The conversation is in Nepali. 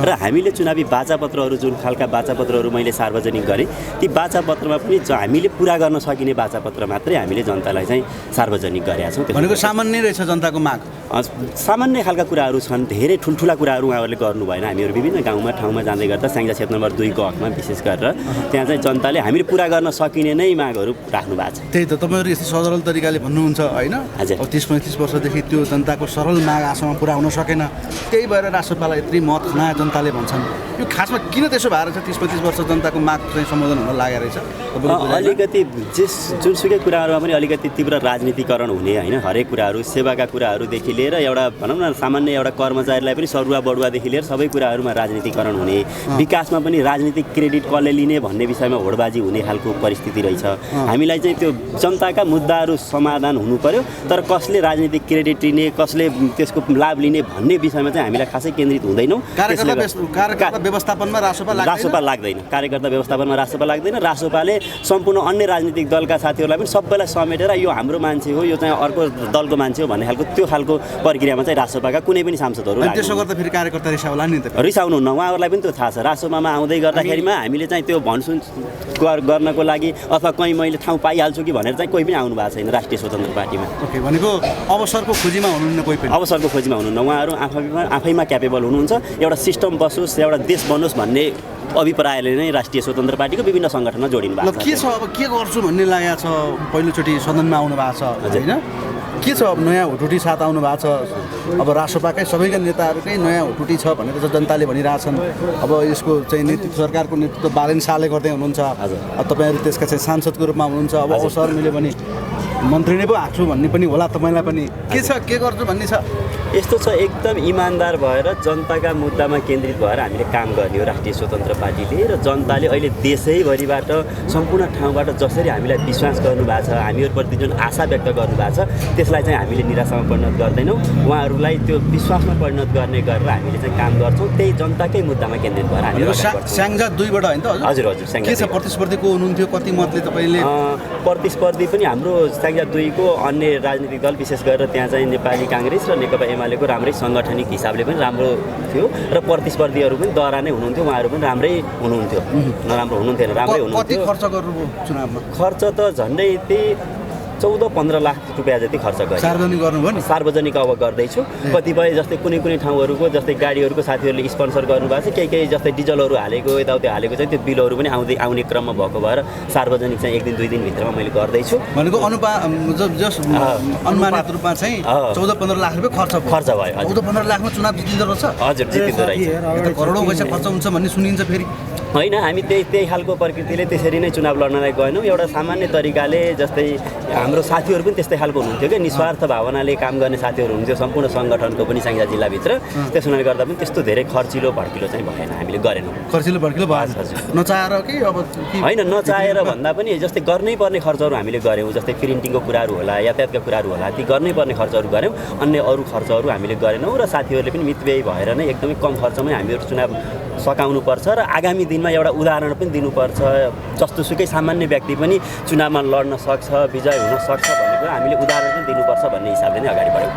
र हामीले चुनावी बाचापत्रहरू जुन खालका बाचापत्रहरू मैले सार्वजनिक गरेँ ती बाचापत्रमा पनि हामीले पुरा गर्न सकिने बाचापत्र मात्रै हामीले जनतालाई चाहिँ सार्वजनिक गरेका छौँ। भनेको सामान्य रहेछ जनताको माग। सामान्य खालका कुराहरू छन्, धेरै ठुल्ठुला कुराहरू उहाँहरूले गर्नु भएन। हामीहरू विभिन्न गाउँमा ठाउँमा जाँदै गर्दा स्याङ्जा क्षेत्र नम्बर 2 को हकमा विशेष गरेर त्यहाँ चाहिँ जनताले हामीले पुरा गर्न सकिने नै मागहरू राख्नु भएको छ। त्यही त तपाईँहरू यस्तो सरल तरिकाले भन्नुहुन्छ होइन। अब 30-35 वर्षदेखि त्यो जनताको सरल माग आशामा पुरा हुन सकेन, त्यही भएर राष्ट्रपालाई यत्रो मत खनाए जनताले भन्छन्। यो खासमा किन त्यसो भएर चाहिँ 30-35 वर्ष जनताको माग चाहिँ सम्बोधन हुन लागेको रहेछ? अलिकति जुनसुकै कुराहरूमा पनि अलिकति तीव्र राजनीतिकरण हुने होइन। हरेक कुराहरू सेवाका कुराहरूदेखि लिएर एउटा भनौँ न सामान्य एउटा कर्मचारीलाई पनि सरुवा बढुवादेखि लिएर सबै कुराहरूमा राजनीतिकरण हुने, विकासमा पनि राजनीतिक क्रेडिट कसले लिने भन्ने विषयमा होडबाजी हुने खालको परिस्थिति रहेछ। हामीलाई चाहिँ त्यो जनताका मुद्दाहरू समाधान हुनु पर्यो, तर कसले राजनीतिक क्रेडिट लिने, कसले त्यसको लाभ लिने भन्ने विषयमा चाहिँ हामीलाई खासै केन्द्रित हुँदैनौँ। कार्यकर्ता व्यवस्थापनमा रासोपा लाग्दैन, कार्यकर्ता व्यवस्थापनमा रासोपा लाग्दैन। रासोपाले सम्पूर्ण अन्य राजनीतिक दलका साथीहरूलाई पनि सबैलाई समेटेर यो हाम्रो मान्छे हो, यो चाहिँ अर्को दलको मान्छे हो भन्ने खालको त्यो खालको प्रक्रियामा चाहिँ रासोपाका कुनै पनि सांसदहरू त्यसो गर्दा फेरि कार्यकर्ता रिसाउला नि त? रिसाउनुहुन्न, उहाँहरूलाई पनि त्यो थाहा छ। रासोपामा आउँदै गर्दाखेरिमा हामीले चाहिँ त्यो भनसुन गर्नको लागि अथवा कहीँ मैले ठाउँ पाइहाल्छु कि भनेर चाहिँ कोही पनि आउनु भएको छैन राष्ट्रिय स्वतन्त्र पार्टीमा। ओके, भनेको अवसरको खोजीमा हुनुहुन्न कोही पनि? अवसरको खोजीमा हुनुहुन्न, उहाँहरू आफैमा क्यापेबल हुनुहुन्छ। एउटा सिस्टम बसोस्, एउटा देश बनोस् भन्ने अभिप्रायले नै राष्ट्रिय स्वतन्त्र पार्टीको विभिन्न सङ्गठनमा जोडिनु भएको छ। के छ अब के गर्छु भन्ने लागेको छ? पहिलोचोटि सदनमा आउनु भएको छ होइन, के छ अब नयाँ हुटुटी साथ आउनु भएको छ? अब राष्ट्रपाकै सबैका नेताहरूकै नयाँ हुटुटी छ भनेर चाहिँ जनताले भनिरहेछन्। अब यसको चाहिँ नेतृत्व सरकारको नेतृत्व बालेन शाहले गर्दै हुनुहुन्छ, अब तपाईँहरू त्यसका चाहिँ सांसदको रूपमा हुनुहुन्छ। अब अवसर मिल्यो भने मन्त्री नै पो आएको भन्ने पनि होला तपाईँलाई पनि। के छ, के गर्छु भन्ने छ? यस्तो छ, एकदम इमान्दार भएर जनताका मुद्दामा केन्द्रित भएर हामीले काम गर्ने हो राष्ट्रिय स्वतन्त्र पार्टीले। र जनताले अहिले देशैभरिबाट सम्पूर्ण ठाउँबाट जसरी हामीलाई विश्वास गर्नुभएको छ, हामीहरूप्रति जुन आशा व्यक्त गर्नुभएको छ, त्यसलाई चाहिँ हामीले निराशामा परिणत गर्दैनौँ। उहाँहरूलाई त्यो विश्वासमा परिणत गर्ने गरेर हामीले चाहिँ काम गर्छौँ। त्यही जनताकै मुद्दामा केन्द्रित भएर हामी स्याङ्जा 2 बाट होइन त? हजुर हजुर। के छ, प्रतिस्पर्धी को हुनुहुन्थ्यो? कति मतले तपाईँले? प्रतिस्पर्धी पनि हाम्रो स्याङ्जा 2 को अन्य राजनीतिक दल विशेष गरेर त्यहाँ चाहिँ नेपाली काङ्ग्रेस र नेकपा एमालेको राम्रै सङ्गठनिक हिसाबले पनि राम्रो थियो र प्रतिस्पर्धीहरू पनि दरा नै हुनुहुन्थ्यो, उहाँहरू पनि राम्रै हुनुहुन्थ्यो, नराम्रो हुनुहुन्थेन, राम्रै हुनुहुन्थ्यो। कति खर्च गर्नुभयो चुनावमा? खर्च त झन्डै त्यही 14-15 लाख रुपियाँ जति खर्च गरेँ। सार्वजनिक गर्नुभयो नि? सार्वजनिक अब गर्दैछु। कतिपय जस्तै कुनै ठाउँहरूको जस्तै गाडीहरूको साथीहरूले स्पोन्सर गर्नुभएको छ, केही जस्तै डिजलहरू हालेको यताउति हालेको चाहिँ त्यो बिलहरू पनि आउने क्रममा भएको भएर सार्वजनिक चाहिँ 1 दिन 2 दिन भित्रमा मैले गर्दैछु। भनेको अनुमानित रूपमा चाहिँ 14-15 लाख रुपियाँ खर्च भयो। 14-15 लाखमा चुनाव जितिँदो रहेछ? हजुर, जितिँदो रहेछ। करोडौँ पैसा खर्च हुन्छ भन्ने सुनिन्छ फेरि? होइन, हामी त्यही खालको प्रकृतिले त्यसरी नै चुनाव लड्नलाई गएनौँ। एउटा सामान्य तरिकाले जस्तै हाम्रो साथीहरू पनि त्यस्तै खालको हुनुहुन्थ्यो क्या, निस्वार्थ भावनाले काम गर्ने साथीहरू हुनुहुन्थ्यो सम्पूर्ण सङ्गठनको पनि स्याङ्जा जिल्लाभित्र। त्यस हुनाले गर्दा पनि त्यस्तो धेरै खर्चिलो भड्किलो चाहिँ भएन, हामीले गरेनौँ। खर्चिलो भड्किलो भयो? हजुर। नचाहेर कि अब? होइन, नचाहेर भन्दा पनि जस्तै गर्नै पर्ने खर्चहरू हामीले गऱ्यौँ। जस्तै प्रिन्टिङको कुराहरू होला, यातायातका कुराहरू होला, ती गर्नै पर्ने खर्चहरू गऱ्यौँ। अन्य अरू खर्चहरू हामीले गरेनौँ र साथीहरूले पनि मितव्ययी भएर नै एकदमै कम खर्चमै हामीहरू चुनाव सकाउनुपर्छ र आगामी दिनमा एउटा उदाहरण पनि दिनुपर्छ। जस्तोसुकै सामान्य व्यक्ति पनि चुनावमा लड्न सक्छ, विजय हुन सक्छ भन्ने कुरा हामीले उदाहरण पनि दिनुपर्छ भन्ने हिसाबले नै अगाडि बढ्यौँ।